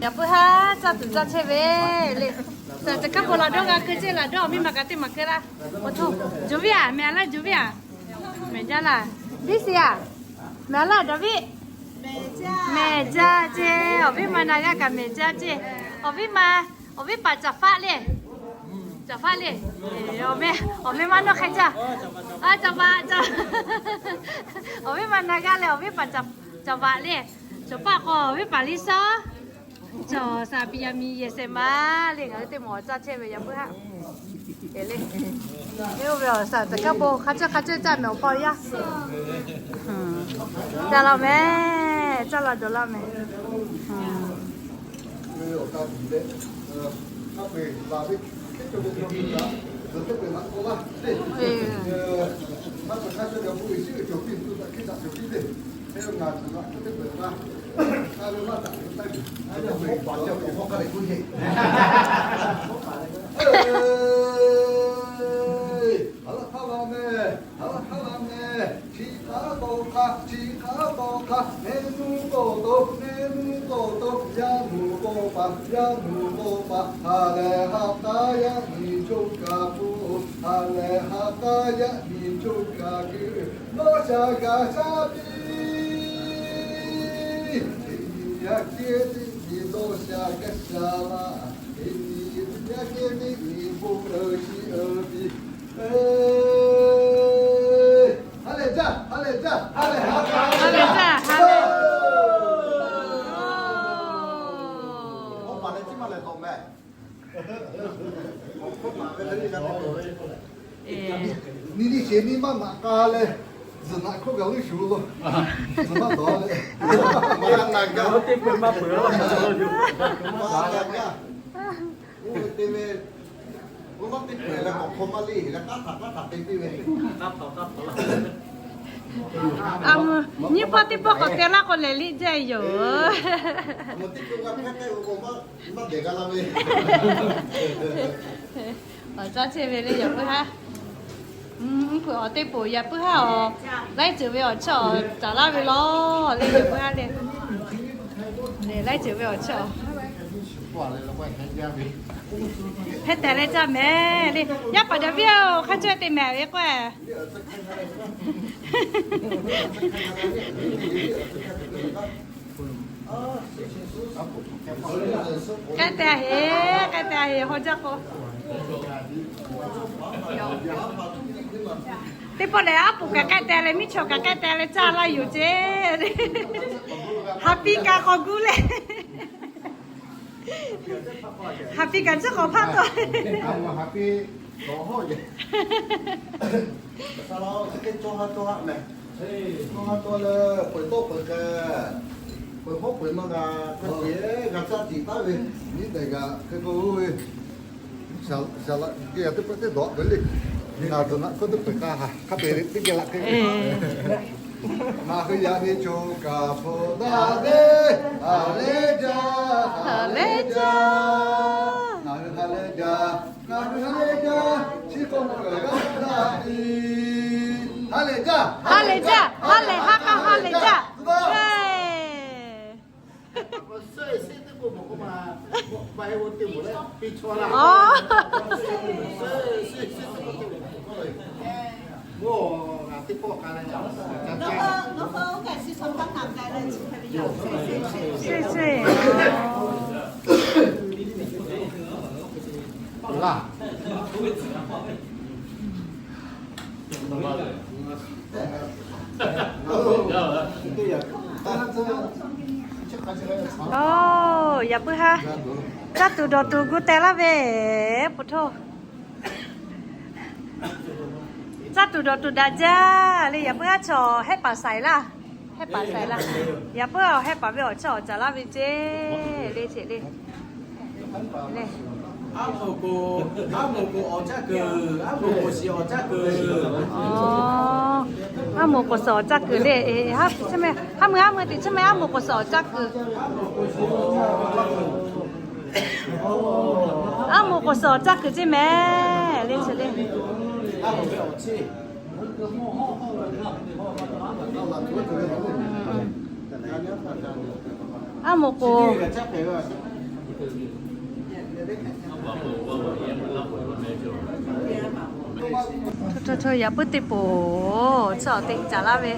Yaꞈ puiˉ haˉ caˇ tuˬ caˇ chehˇ ve le. Suhˍ teꞈ kaˉ paw la dawˇ g'a keu ceˇ laˬ dawˇ, awˬ miˇ ma kaꞈ teˇ maˬ keu laˇ. Awˬ htoˇ, Jovie-a, mehˍ a laˇ Jovie-a? Mehˍ jaˇ laˇ. Biˇ si-a, mehˍ a laˇ David? Mehˍ jaˇ ceˇ. Awˬ viˉ ma na g'aˇ kaꞈ mehˍ jaˇ ceˇ. Awˬ viˉ ma, awˬ viˉ paˍ Caˍ faˆ le. Caˍ faˆ le. Awˬ meh, awˬ meh maˇ nawˇ hk'e jaˇ. Caˍ vaꞈ, awˬ viˉ ma na g'aˇ leh awˬ viˉ paˍ Caˍ vaꞈ le. Cawˬ paˆ k'o awˬ viˉ paˍ Liˇ shawˉ. Cawˬ saˍ piˍ yaˇ miˇ yehˬ shehˍ ma le. Ngaˬ hui teˇ mawˬ caˇ chehˇ ve yaꞈ puiˉ haˉ. Eˬ le. Eˬ, oˇ ve awˬ saˍ teꞈ kaˉ paw hk'a ceuˬ hk'a ceuˬ caˇ mehˍ awˬ paw yaˇ. Caˇ laˇ mehˍ. Caˇ laˇ dawˬ laˇ mehˍ. Chi hk'aˇ taw hk'aˇ, chi hk'aˇ taw hk'aˇ, mehˆ nuˇ k'oˆ to, mehˆ nuˇ k'oˆ to, yaˇ nuˬ k'oˆ paˍ, yaˇ nuˬ k'oˆ paˍ, ha lehˬ ha k'aˉ yaˇ miˬ choˇ kaꞈ hpu, ha lehˬ ha k'aˉ yaˇ miˬ choˇ kaꞈ kuiˬ, nawˬ shaˍ gaˬ shaˍ piˇ. Yaˇ kehˉ teˇ nyi dawˇ sha gaˇ sha laˇ. Teˇ nyi yaˇ kehˉ teˇ nyi bon uiˍ shiˍ uiˍ piˇ. Ha lehˬ jaˇ, ha lehˬ jaˇ, ha lehˬ ha lehˬ jaˇ, ha lehˬ. Awˬ paˍ leh ciˉ maˇ lehˬ tawꞈ meh. Nyi liˇ sheˍ miˇ maˇ maꞈ k'a leh, zuhꞈ naꞈ hkawˇ gaˬ leuˉ shuˍ lo. Zuhꞈ maˇ tawˍ leh, maˇ na gaˇ, teˇ peuˬ maˇ peuˬ laˇ. Maˇ na gaˇ. Oˇ ve te ve, oˇ maˇ teˇ peuˬ leh k'awꞈ hk'aw maˇ leˇ leh k'aˉ htaꞈ k'aˉ htaꞈ te piˇ ve. A mvuh, nyiˇ pawˆ teˇ pawˆ k'awꞈ te laˇ k'o lehˬ liˇ jaˇ yoˬ. Maˇ dehˬ g'a la ve. Awˬ caˇ chehˇ ve le yaꞈ puiˉ haˉ. Mvuhˇ hpeuꞈ awˬ teˇ poˍ yaꞈ puiˉ haˉ awˬ laiˉ ceuˬ ve awˬ chawˇ caˍ laˇ ve law le yaꞈ puiˉ haˉ le. Laiˉ ceuˬ ve awˬ chawˇ hk'e tehꞈ leh caˇ mehˍ le. Yaˇ paˍ David-oˬ, hk'a caweh te mehˍ ve k'o. K'ai te heˍ, k'ai te heˍ, haw jaˇ k'o. Teˇ pawˆ lehˬ aˉ poꞈ kaꞈ k'ai te leh, miˇ chaw kaꞈ k'ai te leh caˇ laˇ yoˬ ceˇ. Haˍ piˇ kaꞈ k'awꞈ gu leh, haˍ piˇ kaꞈ tcuhˉ k'awꞈ hpaˇ tawˆ. Haˍ piˇ, awˬ hawˉ yehˬ. Sa la chi teˇ cawˇ ha cawˇ ha mehˍ. Cawˇ ha cawˇ leh peuˬ tawˆ peuˬ k'ai, peuˬ hawˉ peuˬ maˇ g'a, hk'a peuˬ g'a caˇ tiꞈ taˉ ve, nyiˇ dehꞈ g'a hk'e k'oˆ ve. Saˍ laꞈ geh teˇ peuˬ teˇ dawꞈ ve le. Ngaˬ zuhꞈ naꞈ hkawˇ teˇ peuˬ k'a ha hk'a peuˬ teˇ geh laꞈ hk'e. Ngaˬ hui yaꞈ nyi choˬ kaˍ hpu daꞈ ve, ha lehˬ jaˇ, ha lehˬ jaˇ. Ngaˬ hui ha lehˬ jaˇ. Ngaˬ hui ha lehˬ jaˇ, chi k'awꞈ mawˬ g'a g'a daꞈ piˇ. Ha lehˬ jaˇ, ha lehˬ jaˇ, ha lehˬ ha k'a ha lehˬ jaˇ. Oˬ, yaꞈ puiˉ haˉ caˇ tuˬ dawˬ tuˬ gu teh laˇ ve, puˬ htoˇ. Caˇ tuˬ dawˬ tuˬ daꞈ jaˇ le. Yaꞈ puiˉ haˉ chaw hehˆ paˍ saiˍ laˇ, hehˆ paˍ saiˍ laˇ. Yaꞈ puiˉ haˉ awˬ hehˆ paˍ ve awˬ chawˇ awˬ caˍ laˇ ve ceˇ le, ceˇ le. Aˉ moˍ k'o suhˍ awˬ caˇ kuiˬ le. Haˉ mui haˉ mui teꞈ chi meh aˉ moˍ k'o suhˍ awˬ caˇ kuiˬ. Aˉ moˍ k'o suhˍ awˬ caˇ kuiˬ ceˇ mehˍ le, chi le. Aˉ moˍ k'o, yaꞈ puiˉ teˇ poˬ tcuhˉ awˬ te caˍ laˇ ve.